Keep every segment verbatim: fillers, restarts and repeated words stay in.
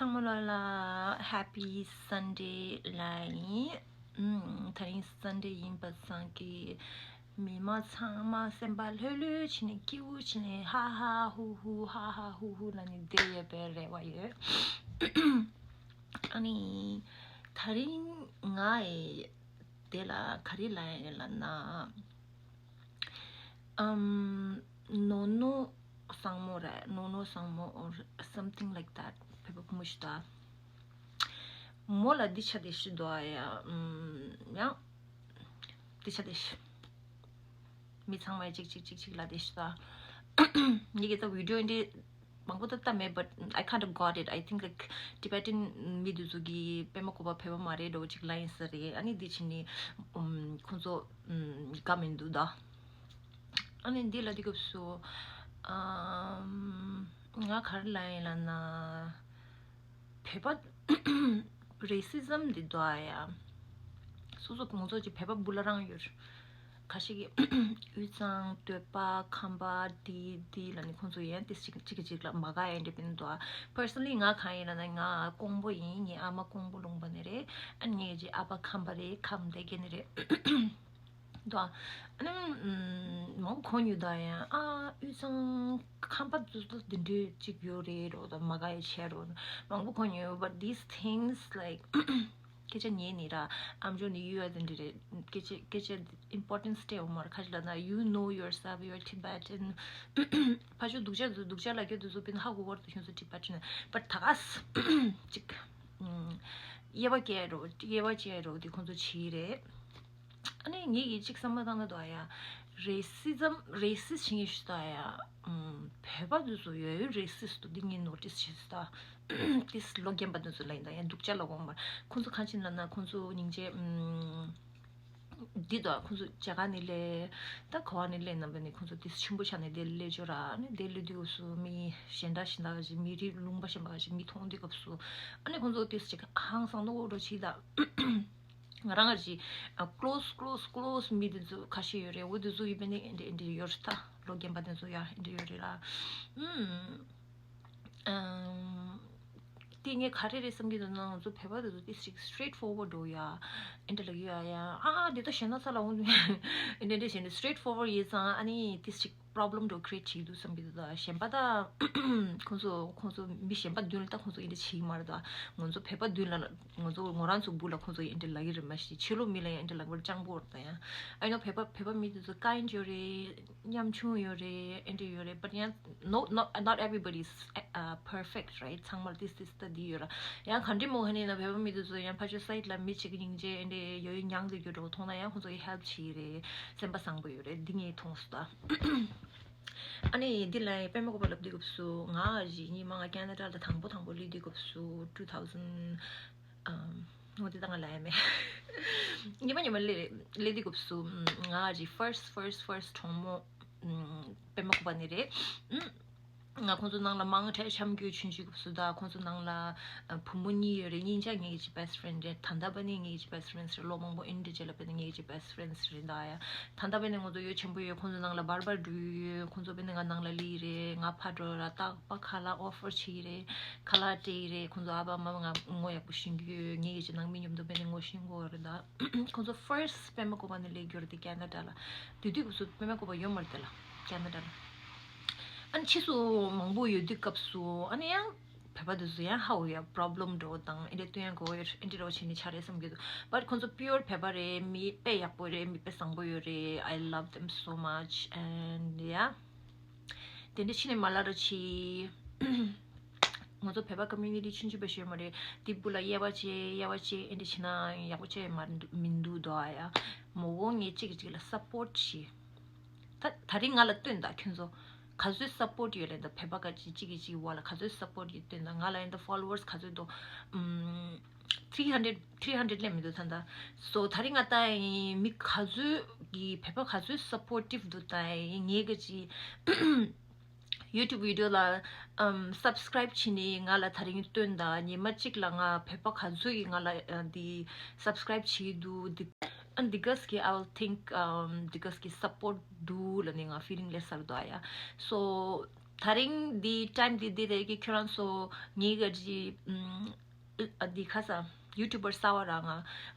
ཚང་མ་ལོ་ལ་Happy Sunday ལ་ཡིན། ཨམ། དེ་རིང་Sunday ཡིན་པ་སང་གི་མི་མང་ཚང་མ་སེམས་པ་ལྷོད་ལྷོད་བྱས་ནས་སྐྱིད་པོ་བྱས་ནས་ཧ་ཧ་ཧུ་ཧུ་ཧ་ཧ་ཧུ་ཧུ་ལ་ནི་བསྡད་ཡོད་པའི་རེ་བ་ཡོད། ཨ་ནི་དེ་རིང་ང་ཡི་དེ་ལ་ག་རེ་ལབ་ཡིན་ལབ་ན། ཨམ། ནོ་ནོ་བཟང་མོ་རེད། ནོ་ནོ་བཟང་མོ་or something like that བོད་པ་བུ་མོ་ཞིག་ད། མོ་ལ་འདི་ཆ་དེ་ཞིག་འདུག་ཨ་ཡ། ཨམ། ཡང་འདི་ཆ་དེ་ཞིག་མི་ཚང་མས་གཅིག་གཅིག་གཅིག་གཅིག་ལ་དེ་ཞིག་ད། ངེད་ཀྱི་ད་video འདི་མང་པོ་ད་ལྟ་མེད། But I kind of got it. I think, like, Tibetan མི་དེ་ཚོ་གི་པད་མ་བཀོད་པ་བོད་པ་མ་རེད་འགྲོ་གཅིག་ལ་ཡིན་ས་རེད། ཨ་ནི་འདི་བྱས་ནི་ཨམ། ཁོང་ཚོ་ཨམ། དགའ་མི་འདུག་ད། ཨ་ནི་འདི་ལ་འདི་སྐབས་སུ་ཨམ། ང་ག་རེ་ལབ་ཡིན་ལབ་ན། བོད་པ་racism འདི་འདུག་ཨ་ཡ། སོ་སོ་ང་ཚོ་ཅིག་བོད་པ་བུ་ལ་རང་ཡོད། ཁ་ཤས་ཀྱིས་དབུས་གཙང་སྟོད་པ་ཁམས་པ་འདི་འདི་ལ་ནི་ཁོང་ཚོ་ཡན་ཏིས་གཅིག་གཅིག་གཅིག་ལ་མ་དགའ་ཡན་འདྲེ་པིན་འདུག་ཨ། Personally ང་གང་ཡིན་ལབ་ན་ང་ཀོང་པོ་ཡིན། ངའི་ཨ་མ་ཀོང་པོ་ལུང་པ་ནས་རེད། ཨ་ངའི་ཅིག་ཨ་ཕ་ཁམས་པ་རེད། ཁམས་སྡེ་དགེ་ནས་རེད། འདུག་ཨ། ཨ་ནི་མང་པོ་གོ་མྱོང་ད་ཡང་ཨ་དབུས་གཙང་ཁམས་པ་ཚོ་འདི་འདྲའི་གཅིག་ཡོད་རེད་རོ། ད་མ་དགའ་ཡ་བྱས་རོ། མང་པོ་གོ་མྱོང་། But these things, like, སྐད་ཆ་ཉན་ནི་ར་ཨམ་ཅོག་ནི་ཡུལ་ཡ་དེ་འདྲ་རེད། སྐད་ཆ་སྐད་ཆ་importance སྤྲད་འོ་མར་ཁ་ཅིག་ལབ་ན། You know yourself, you're Tibetan. ཕ་ཆོས་སྡུག་ཅག་སྡུག་ཅག་ལ་སྐྱོ་དུ་ཚོ་པིན་ཧ་གོ་བར་དུ་ཁྱོད་ཚོ་Tibetan། But ད་ག་ས་ཅིག་དབྱེ་བ་སྐྱེ་རོ། དབྱེ་བ་སྐྱེ་རོ་དེ་ཁོང་ཚོ་བྱེད་རེད། ཨ་ནི་ངེད་ཀྱིས་གཅིག་བསམ་བློ་བཏང་ན་འདུག་ཨ་ཡ། Racism, racist བྱེད་མཁན་ཞིག་འདུག་ཨ་ཡ། ཨམ། བོད་པ་དེ་ཚོ་ཡོད་ཡོད་racist འདུག་འདི་ངས་notice བྱས་སོང་ད། དེས་ལོ་རྒན་པ་དེ་ཚོ་ལ་ཡིན་ད་ཡང་སྡུག་ཅག་ལ་དགོངས་པར་ཁོང་ཚོ་གང་ཕྱིན་ལབ་ན་ཁོང་ཚོ་སྙིང་རྗེ། ཨམ། འདི་དང་ཁོང་ཚོ་རྒྱ་གར་ནས་སླེབས། ད་ག་བ་ནས་སླེབས་ན་བས་ནས་ཁོང་ཚོ་དེ་ཆེན་པོ་ཆགས་ནས་དེ་སླེབས་ཆོག་ར། ཨ་ནི་དེ་སླེབས་དུས་སྐབས་སུ་མི་གཞན་དག་གཞན་དག་གི་མི་རིགས་ལུང་པ་གཞན་པ་གི་མི་མཐོང་དུས་སྐབས་སུ་ཨ་ནི་ཁོང་ཚོ་དེ་ཅིག་ཧང་སང་ནོ་འགྲོ་ཆེ་ད། ང་རང་གི་ཨ་close close close མི་དེ་ཚོ་ཁ་ཤས་ཡོད་རེད། འོ་དེ་ཚོ་ཡིན་པས་ནི་ཨེ་འདྲ་ཨེ་འདྲ་ཡོད་རེད་ད། ལོ་རྒན་པ་དེ་ཚོ་ཡ་ཨེ་འདྲ་ཡོད་རེད་ལ། ཨུམ། ཨམ། དེ་ངས་ག་རེ་རེད་བསམ་གྱི་འདུག་ན། ང་ཚོ་བོད་པ་དེ་ཚོ་ཏིས་ཅིག་straightforward འགྲོ་ཡ། ཨེ་འདྲ་ལ་ཡོད་ཡ་ཡ། ཨ་ཨ་འདི་ད་གཞན་ན་ས་ལ་འོང་། ཨེ་འདྲ་འདྲ་བྱས་ནས་straightforward ཡིན་ཙང་ཨ་ནི་ཏིས་ཅིག་problem འགྲོ་create བྱེད་ཀྱི་འདུག་བསམ་གྱི་འདུག་ད་གཞན་པ་ད་ཁོང་ཚོ་ཁོང་ཚོ་མི་གཞན་པ་མདུན་ལ་ད་ཁོང་ཚོ་ཨེ་འདྲ་བྱེད་ཀྱི་མ་རེད། ད་ང་ཚོ་བོད་པ་མདུན་ལ་ང་ཚོ་ང་རང་ཚོ་སྦུག་ལ་ཁོང་ཚོ་ཨེ་འདྲ་ལབ་ཀྱི་རེད། མ་གཞི་ཕྱི་ལོགས་མི་ལ་ཡང་ཨེ་འདྲ་ལབ་པར་སྤྱང་པོ་རེད། ད་ཡང་I know བོད་པ་བོད་པ་མི་དེ་ཚོ་kind ཡོད་རེད། ཉམ་ཆུང་ཡོད་རེད། ཨེ་འདྲ་ཡོད་རེད། But ཡང་no, not, not everybody is uh, perfect, right? ཚང་མར་this this ད་འདི་ཡོད་ར། ཡང་ག་འདྲ་མོ་ཧ་ནི་ན་བོད་པ་མི་དེ་ཚོ་ཡང་ཕ་ཆོས་side ལ་མི་གཅིག་གི་སྙིང་རྗེ་ཨེ་འདྲ་ཡོད་ཡོད་མྱངས་དེ་རྒྱུ་འགྲོ་མཐོང་ན་ཡང་ཁོང་ཚོ་ཡི་help བྱེད་རེད། སེམས་པ་བཟང་པོ་ཡོད་རེད། འདི་ངས་མཐོང་སོང་ད། ཨ་ནི་འདི་ལ་པད་མ་བཀོད་པ་ལབ་དུས་སྐབས་སུ་ང་གཞི་ཉི་མ་ང་ཁེ་ན་ཌ་ལ་དང་པོ་དང་པོ་སླེབས་དུས་སྐབས་སུ་two thousand ཨམ། འོ་དེ་ད་ང་ལ་ཡ་མེད། ཉི་མ་ཉི་མ་སླེབས་སླེབས་དུས་སྐབས་སུ་ང་གི་first first first གྲོགས་མོ་པད་མ་བཀོད་པ་ནི་རེད། ང་ཁོང་ཚོ་ནང་ལ་མང་ཁྲལ་འཆམ་རྒྱུ་ཆུང་ཆུང་སྐབས་སུ་ད་ཁོང་ཚོ་ནང་ལ་བུ་མོ་གཉིས་ཡོད་རེད། གཉིས་ཆ་ངེད་ཀྱི་best friend རེད། ད་ལྟ་བ་ནི་ངེད་ཀྱི་best friends རེད། ལོ་མང་པོ་ཨིན་འདྲ་བྱས་ལ་བས་ནི་ངེད་ཀྱི་best friends རེད། ད་ཡ་ད་ལྟ་བས་ནི་ང་ཚོ་ཡོད་ཆེན་པོ་ཡོད། ཁོང་ཚོ་ནང་ལ་བར་བར་འགྲུལ་ཡོད། ཁོང་ཚོ་བས་ནི་ང་ནང་ལ་སླེབས་རེད། ང་ཕར་འགྲོ་ར་ད། པ་ཁ་ལག་offer བྱེད་ཀྱི་རེད། ཁ་ལག་སྤྲད་ཀྱི་རེད། ཁོང་ཚོ་ཨ་ཕ་མ་ང་ངོ་ཡག་པོ་ཤེས་ཀྱི་ཡོད། ངེད་ཀྱི་ནང་མི་མཉམ་དུ་བས་ནས་ངོ་ཤེས་དགོས་རེད་ད། ཁོང་ཚོ་first པད་མ་བཀོད་པ་ནས་སླེབས་རྒྱུ་རེད་དེ་ཁེ་ན་ཌ་ལ། དེ་དུས་སྐབས་སུ་པད་མ་བཀོད་པ་ཡོད་མ་རེད་དེ་ལ་ཁེ་ན་ཌ་ལ། ཨ་ནི་ཕྱིས་སུ་མང་པོ་ཡོད་དུས་སྐབས་སུ་ཨ་ནི་ཡང་བོད་པ་དེ་ཚོ་ཡང་ཧ་འོ་ཡ་problem འགྲོ་དང་ཨེ་འདྲ་སྟོན་ཡ་དགོས་ཡོད། ཨེ་འདྲ་རོ་བྱས་ནས་ཆ་རེད་བསམ་གྱི་འདུག But ཁོང་ཚོ་pure བོད་པ་རེད། མི་དཔེ་ཡག་པོ་རེད། མི་དཔེ་བཟང་པོ་ཡོད་རེད། I love them so much and yeah. དེ་འདྲ་ཕྱི་ནས་མ་ལབ་རོགས་གྱིས། ང་ཚོ་བོད་པ་community ཆུང་ཆུང་པོ་ཞིག་ཡོད་མ་རེད། དེ་སྦུག་ལ་དབྱེ་བ་བྱས་དབྱེ་བ་བྱས་ཨེ་འདྲ་བྱས་ན་ཡག་པོ་བྱས་མ་མི་འདུག་དོ་ཨ་ཡ། མོ་གོ་ངས་གཅིག་གིས་གཅིག་ལ་support བྱས། ད་ད་རིང་ང་ལ་སྟོན་ད་ཁྱོད་ཚོ་ག་ཚོད་support ཡོད་ལེ། ད་བོད་པ་ག་ཅིག་གཅིག་གིས་གཅིག་བ་ལ་ག་ཚོད་support ཡོད་སྟོན་ད། ང་ལ་ཡིན་ད་followers ག་ཚོད་འདུག་ཨུམ། three hundred three hundred ལས་མི་འདུག་ད་ད། So ད་རིང་ང་ད་ཡིན་མི་ག་ཚོད་ཀྱི་བོད་པ་ག་ཚོད་supportive འདུག་ད་ཡིན་ངས་ག་ཅི་YouTube video ལ་ཨམ་subscribe བྱས་ནས་ང་ལ་ད་རིང་སྟོན་ད། ཉི་མ་གཅིག་ལ་ང་བོད་པ་ག་ཚོད་ཀྱིས་ང་ལ་ཨ་འདི་subscribe བྱས་འདུག་འདི་ཨ་འདི་གས་ཀྱི་I will think ཨམ་འདི་གས་ཀྱི་support འདུག་ལ་ནི་ང་feeling ལས་སར་འདུག་ཨ་ཡ། So ད་རིང་འདི་ཊའིམ་འདི་འདི་རེད་ཀི། ཁྱོད་རང་ཚོ་ངའི་ག་ཅི་ཨ་འདི་ཁ་ས་ཡུ་ཊུ་བར་གསར་པ་རང་ཨ་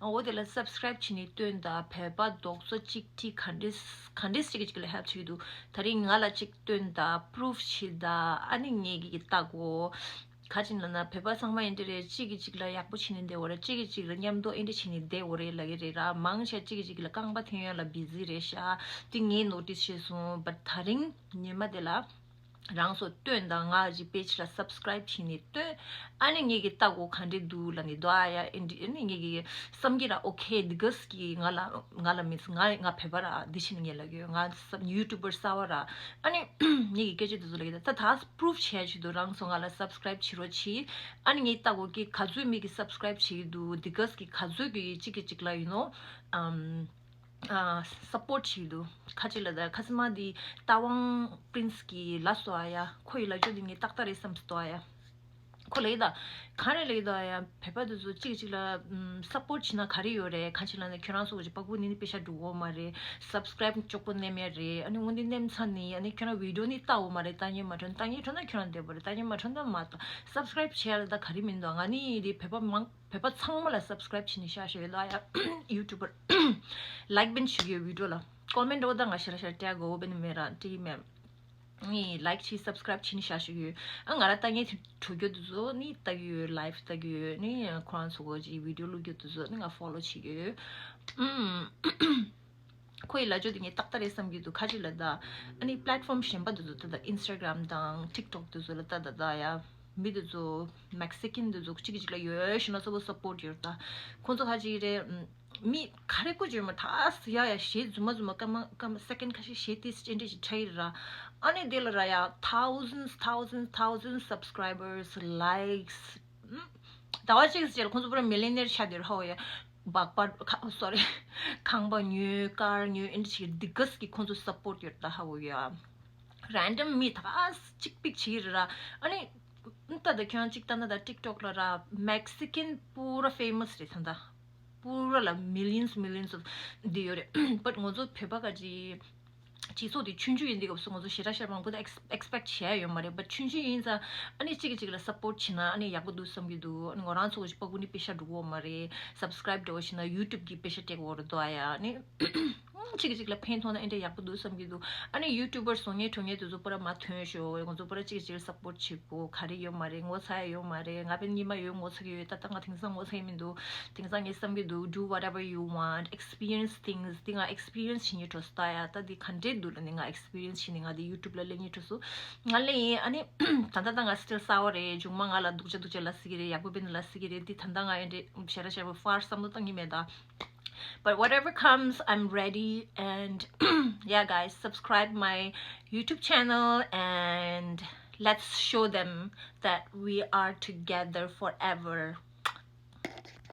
འོ་དེ་ལ་སབ་སི་ཀ་རའིབ་བྱེད་ནི་སྟོན་དང་། བོད་པ་རྡོག་རྩ་གཅིག་སྒྲིལ་ག་འདྲས་ག་འདྲས་ཅིག་གི་ཅིག་ལ་ཧེལཔ་བྱེད་ཀྱི་འདུག། ད་རིང་ང་ལ་གཅིག་སྟོན་དང་པུ་རུཕ་བྱེད་དང་། ཨ་ནི་ངེད་ཀྱི་ལྟ་གོ། ག་ཅིག་ལབ་ན་བོད་པ་ཚང་མ་ཡིན་འདྲ་རེད། གཅིག་གིས་གཅིག་ལ་ཡག་པོ་བྱེད་ནི་བསྡད་ཡོད་རེད། གཅིག་གིས་གཅིག་ལ་མཉམ་དུ་ཨེ་འདྲ་བྱེད་ནི་བསྡད་ཡོད་རེད་ལབ་ཀྱི་རེད་ར། མང་ཆེ་གཅིག་གིས་གཅིག་ལ་རྐང་པ་འཐེན་ཡག་ལ་བི་ཟི་རེད་ཤག། དེ་ངས་ནོ་ཊིས་བྱས་སོང་། བཊ་ད་རིང་ཉི་མ་དེ་ལ་རང་ཚོ་སྟོན་དང་། ང་གི་པེཇ་ལ་སབ་སི་ཀ་རའིབ་བྱེད་ནི་སྟོན། ཨ་ནི་ངེད་ཀྱི་ལྟ་གོ་ག་འདྲས་འདུག་ལབ་ནི་འདུག་ཨ་ཡ། ཨེ་འདྲ་ཨ་ནི་ངེད་ཀྱི་བསམ་གྱི་ར། ཨོ་ཁེ། འདི་གས་ཀྱི་ང་ལ་ང་ལ་མི་ང་ང་བོད་པ་ར། འདི་ཕྱིན་ངས་ལབ་ཀྱི་ཡོད། ང་ཡུ་ཊུ་བར་གསར་པ་ར། ཨ་ནི་ངེད་ཀྱི་སྐད་ཆ་དེ་ཚོ་ལབ་ཀྱི་ད་ད་ད་པུ་རུཕ་བྱས་བྱེད་དུ་རང་ཚོ་ང་ལ་སབ་སི་ཀ་རའིབ་བྱེད་རོགས་གྱིས། ཨ་ནི་ངས་ལྟ་གོ་ཀི་ག་ཚོད་མི་གི་སབ་སི་ཀ་རའིབ་བྱེད་ཀྱི་འདུག། འདི་གས་ཀྱི་ག་ཚོད་ཀྱི་གཅིག་གིས་གཅིག་ལ་ཡུ་ནོ་ཨམ། ཨ་སཔོརྚ་བྱེད་ཀྱི་འདུག། ཁ་ཅིག་ལ་ད་ཁ་སི་མ་འདི་རྟ་དབང་པི་རིན་སི་གི་ལ་སོ་ཨ་ཡ། ཁོ་ཡི་ལ་ཅོ་འདི་ངས་ཏག་ཏག་རེད་བསམ་སོ་ཨ་ཡ། ཁོ་ལ་ཡི་ད་ག་རེ་ལ་ཡི་ད་ཨ་ཡ། བོད་པ་དེ་ཚོ་གཅིག་གཅིག་ལ་ཨམ་སཔོརྚ་བྱེད་ན་ག་རེ་ཡོད་རེད། ག་ཅིག་ལ་ནི་ཁྱོད་རང་ཚོ་གི་པ་ཀུ་ནི་ནི་པེ་ཤ་འགྲོ་གོ་མ་རེད། སབ་སི་ཀ་རའིབ་ཅོག་པོ་ནེམ་ཡ་རེད། ཨ་ནི་འོ་འདི་ནེམ་ཚ་ནི་ཨ་ནི་ཁྱོད་རང་བི་ཌི་ཡོ་ནི་ལྟ་འོ་མ་རེད། ལྟ་ཉན་མ་ཁྲོན་ལྟ་ཉན་ཁྲོན་ན་ཁྱོད་རང་བདེ་པོ་རེད། ལྟ་ཉན་མ་ཁྲོན་ན་མ་ལྟ། སབ་སི་ཀ་རའིབ་བྱེད་ཡ་ལ་ད་ག་རེ་མི་འདུག། ང་ནི་འདི་བོད་པ་མང་བོད་པ་ཚང་མ་ལ་སབ་སི་ཀ་རའིབ་བྱེད་ནི་ཤ་ཤོད་ལ་ཡ། ཡུ་ཊུ་བར་ལའིཀ་བེན་བྱེད་ཡོད། བི་ཌི་ཡོ་ལ་ཀོ་མེན་ཊི་འོ་ད་ང་ཤ་ར་ཤ་ར་ཏྲེ་གོ་བེན་མེ་ར་ཏི་མེ། ངས་ལའིཀ་བྱེད་སབ་སི་ཀ་རའིབ་བྱེད་ནི་ཤ་ཤོད་ཡོད། ཨ་ང་ར་ལྟ་ཉན་དེ་འགྲོ་རྒྱུ་དེ་ཚོ་ནི་ལྟ་གི་ཡོད། ལའིབ་ལྟ་གི་ཡོད། ནི་ཁོ་རང་ཚོ་གོ་ཅི་བི་ཌི་ཡོ་བླུག་རྒྱུ་དེ་ཚོ་ནི་ང་ཕོ་ལོ་བྱེད་ཀྱི་ཡོད། ཨུམ། ཁོ་ཡི་ལ་ཅོ་དེ་ངས་ཏག་ཏག་རེད་བསམ་གྱི་འདུག། ཁ་ཅིག་ལ་ད་ཨ་ནི་པི་ལེཊ་ཕོམ་གཞན་པ་དེ་ཚོ་ད་ད་ཨིན་སི་ཊ་གྷ་རམ་དང་ཊིག་ཊོག་དེ་ཚོ་ལ་ད་ད་ད་ཡ། མི་དེ་ཚོ་མེག་སི་ཀན་དེ་ཚོ་གཅིག་གཅིག་ལ་ཡོད་ཤི་ན་སོ་པོ་སཔོརྚ་ཡོད་ད། ཁོང་ཚོ་ཁ་ཅིག་རེད། མི་ག་རེ་ཀུ་ཅོ་མ་ཐ་སི་ཡ་ཡ་ཞེ་རྫུན་མ་རྫུན་མ་སྐར་མ་སྐར་མ་སེ་ཀན་ཁ་ཤས་ཞེ་ཏིས་ཅན་འདྲ་ཞིག་ཁྲ་ཡི་ར། ཨ་ནི་དེ་ལ་ར་ཡ་thousands thousands thousands subscribers, likes. ཟླ་བ་གཅིག་རྗེས་ལ་ཁོང་ཚོ་པུ་ར་མི་ལི་ནེར་ཆགས་དེ་ར་ཧོ་ཡ། སྦག་སྦག་ཁ་སོ་རི། ཁང་པ་ཉོས་ཀར་ཉོས་ཨིན་ཅི་འདི་གས་ཀྱི་ཁོང་ཚོ་སཔོརྚ་ཡོད་ད་ཧ་འོ་ཡ། རན་ཌམ་མི་ད་ག་གཅིག་པིག་བྱེད་ར། ཨ་ནི་ད་ད་ཁྱོད་གཅིག་ལྟ་ན་ད་ཊིག་ཊོག་ལ་ར་མེག་སི་ཀན་པུ་ར་ཕེ་མ་སི་རེད་ད། ད་པུ་ར་ལ་millions millions of འདི་ཡོད་རེད། བཊ་ང་ཚོ་བོད་པ་ག་ཅི་སྤྱི་ཚོགས་དེ་ཆུང་ཆུང་ཡིན་དུས་སྐབས་སུ་ང་ཚོ་ཞེ་དྲག་ཞེ་དྲག་མང་པོ་དེ་ཨེགས་པེག་བྱས་ཡོད་མ་རེད། བཊ་ཆུང་ཆུང་ཡིན་ཙང་ཨ་ནི་གཅིག་གིས་གཅིག་ལ་སཔོརྚ་བྱེད་ན་ཨ་ནི་ཡག་པོ་འདུག་བསམ་གྱི་འདུག། ཨ་ནི་ང་རང་ཚོ་གི་པ་ཀུ་ནི་པེ་ཤ་འགྲོ་གི་ཡོད་མ་རེད། སབ་སི་ཀ་རའིབ་འདྲ་བོ་བྱེད་ན་ཡུ་ཊུབ་གི་པེ་ཤ་སྤྲད་གི་ཡོད་རེད་དོ་ཨ་ཡ། ཨ་ནི་གཅིག་གིས་གཅིག་ལ་ཕན་ཐོགས་ན་ཨེ་འདྲ་ཡག་པོ་འདུག་བསམ་གྱི་འདུག། ཨ་ནི་ཡུ་ཊུབ་བར་བཟོ་མཁན་འགྲོ་མཁན་དེ་ཚོ་པུ་ར་མ་ཐོན་ཤོག། ང་ཚོ་པུ་ར་གཅིག་གིས་གཅིག་ལ་སཔོརྚ་བྱེད་དགོས། ག་རེ་ཡོད་མ་རེད། ངོ་ཚ་ཡ་ཡོད་མ་རེད། ང་པེ་ཉི་མ་ཡོད་ངོ་ཚ་གི་ཡོད། ད་ལྟ་ང་དེང་སང་ངོ་ཚ་གི་མི་འདུག། དེང་སང་ངས་བསམ་གྱི་འདུག། Do whatever you want, experience things. འདི་ང་ཨེགས་པི་རི་ཡན་སི་བྱེད་སྙིང་འདོད་སོང་ད་ཡ། ད་འདི་ག་འདྲས་འདུག་ལ་ནི་ང་ཨེགས་པི་རི་ཡན་སི་བྱེད་ནི་ང་འདི་ཡུ་ཊུབ་ལ་སླེབས་སྙིང་འདོད་སོང་། ང་ལ་ཡིན་ཨ་ནི་ད་ལྟ་ད་ང་སི་ཊིལ་གསར་པ་རེད། མཇུག་མ་ང་ལ་སྡུག་ཅག་སྡུག་ཅག་ལབ་སྲིད་ཀྱི་རེད། ཡག་པོ་བྱས་ན་ལབ་སྲིད་ཀྱི་རེད། འདི་ད་ལྟ་ང་ཨེ་འདྲས་ཞེ་དྲག་ཞེ་པོ་ཧྥར་བསམ་བློ་བཏང་གི་མེད་ད། But whatever comes, I'm ready. And yeah, guys, subscribe my YouTube channel and let's show them that we are together forever.